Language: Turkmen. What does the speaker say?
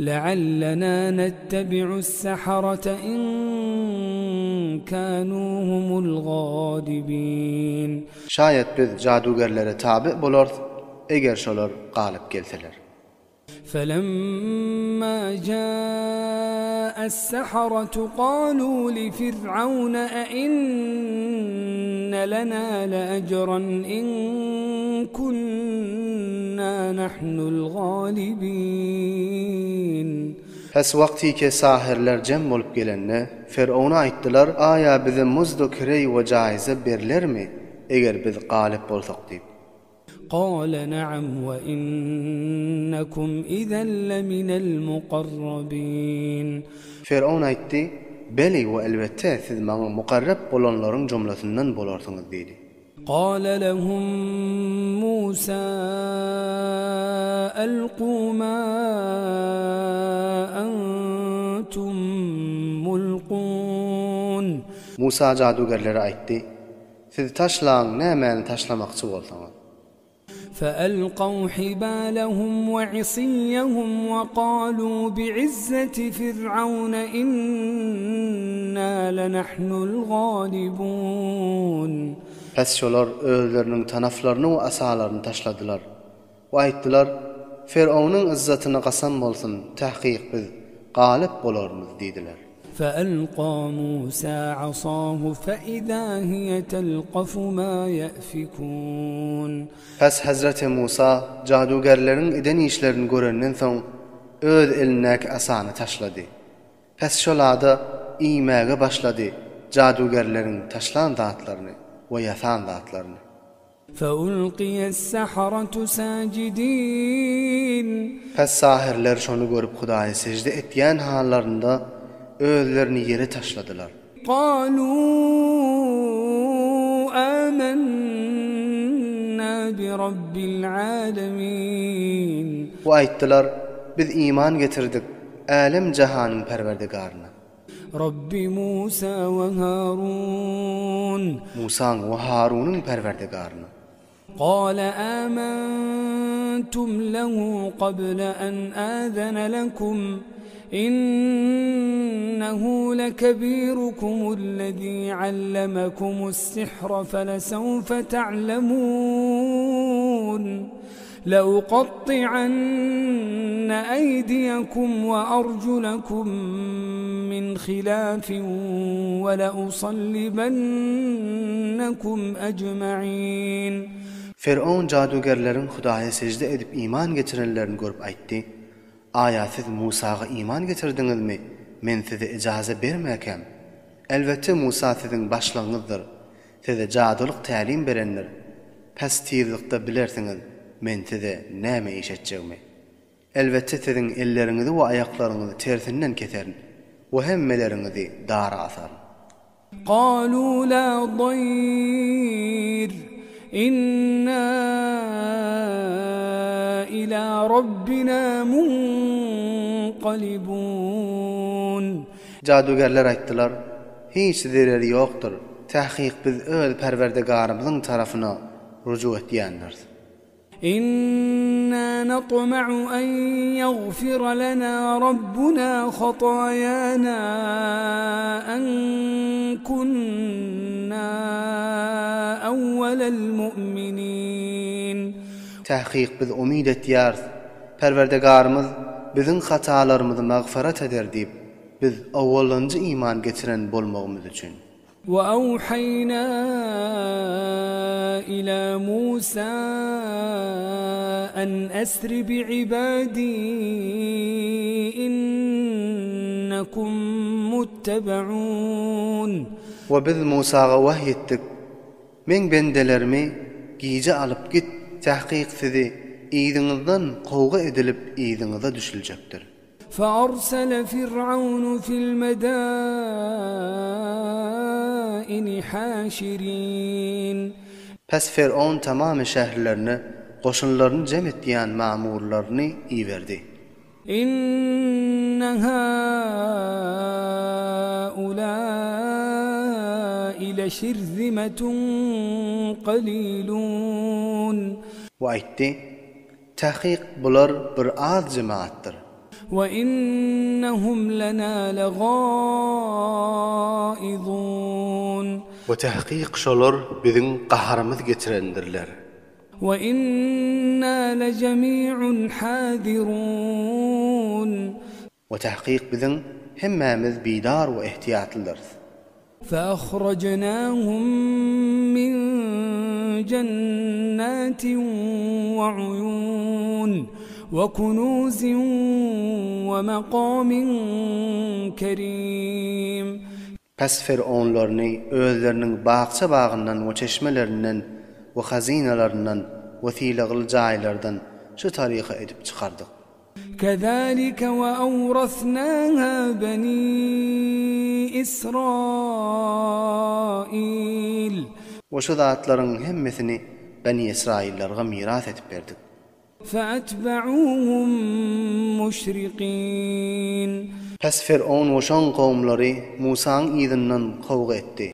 Leallena nettebi'us-saharata in kanu humul-galibin. Şaýat biz jadugerlere taby bolarys, eger şolar galyp gelseler. Felemma ja'as-saharatu qalu li-Fir'awna e'inne lena le'ecran in kunna nahnul-galibin. Pes wagtyke sahyrlar jem bolup gelende, Ferowna aýtdylar, Aýa bize muzd-u kireý we jaýza berlermi, eger biz galyp bolsak diýip. Kale na'am we innekum izen leminel mukarrabin. Ferowna aýtdy, Beli we elbetde siz maňa mukarrab bolanlaryň jumlasyndan bolarsyňyz diýdi. Kale lehum Musa elku ma entum mulkun. Musa jadugerlere aýtdy, Siz taşlaň nämäni taşlamakçy bolsaňyz. Feelkaw hibalehum we isiýehum we kalu bi'izzeti fir'awne inna lenahnul galibun. Pes şolar özleriniň tanaflaryny we asalaryny taşladylar. We aýtdylar, Ferownyň yzzatyna kasam bolsun, tahkyk biz galyp bolarmyz diýdiler. Feelka Musa asahu feiza hiye telkafu ma ye'fikun. Pes Hezreti Musa jadugerleriň eden işlerini görenden soň, öz elindäki asany taşlady. Pes şol ada iýmäge başlady jadugerleriň taşlan zatlaryny we ýasan zatlaryny. Feulqiýes-saharatu sajidin. Pes sahyrlar şony görüp Hudaýa sežde etýän hallarynda özlerini ýere taşladylar. Galu amenna birabbil alemin. We aýtdylar, Biz iman getirdik älem-jahanyň Perwerdigaryna. Rabbi Musa we Harun. Musaň we Harunyň Perwerdigaryna. Gale amantum lehu qabla an azana lekum, innehu lekebirukumul-lezî allemakumus-sihra felesewfe ta'lemûn. Leukatti'anne eýdiýekum we arjulakum min hilafin we leusallibennekum ecma'in. Ferowun jadugerleriň Hudaýa sežde edip iman getirenlerini görüp aýtdy, Aýa siz Musaga iman getirdiňizmi, men size ejaza bermäkäm? Elbetde Musa siziň başlygyňyzdyr. Size jadylyk tälim berendir. Pes tizlikde bilersiňiz, men size näme iş etjegimi. Elbetde siziň elleriňizi we aýaklaryňyzy tersinden keserin we hemmeleriňizi dara asaryn. Galu la daýr, inna ila rabbina munqalibun. Jadygärler aýtdylar, Hiç zereri ýokdur, tahkyk biz öz Perwerdigarymyzyň tarapyna rujuk etýändiris. Inna natma'u en ýagfira lena Rabbuna hataýana en kunna awwalel mu'minin. Tahkyk biz umyt etýäris, Perwerdigarymyz biziň hatalarymyzy magfyrat eder diýip. Biz owalynjy iman getiren bolmagymyz üçin. We awhaýna ila Musa an asri bi'ibadi innekum muttebe'un. We biz Musaga wahy etdik, Meň bendelerimi gije alyp git, tahkyk sizi yzyňyzdan kowgy edilip yzyňyza düşüljekdir. Fearsele fir'awnu fil medaini haşirin. Pes Fer'own tamamy şäherlerine goşunlaryny jem etýän mamurlaryny iberdi. Inne haulâi leşirzimetun qalilûn. We aýtdy, Takyk bular bir az jemaatdyr. We-innehum lenâ legâizûn. We tahkyk şolar biziň gaharymyz getirendirler. We-innâ lejemî'un hâzirûn. We tahkyk biziň hemmämiz bidar we ehtiýatlydyrys. Feahrajnahum min jennatin we uyun we kunuzin we makamin kerim. Pes fer'onlaryny özleriniň bakja-bagyndan we çeşmelerinden we hazynalaryndan we sylagly jaýlardan şu taryka edip çykardyk. Kezalike we awrasnaha beni Israil. We şu zatlaryň hemmesini Beni Israillerge miras edip berdik. Feetbeuhum muşrikin. Pes Fer'own we şoň kowumlary Musaň yzyndan kowgy etdi.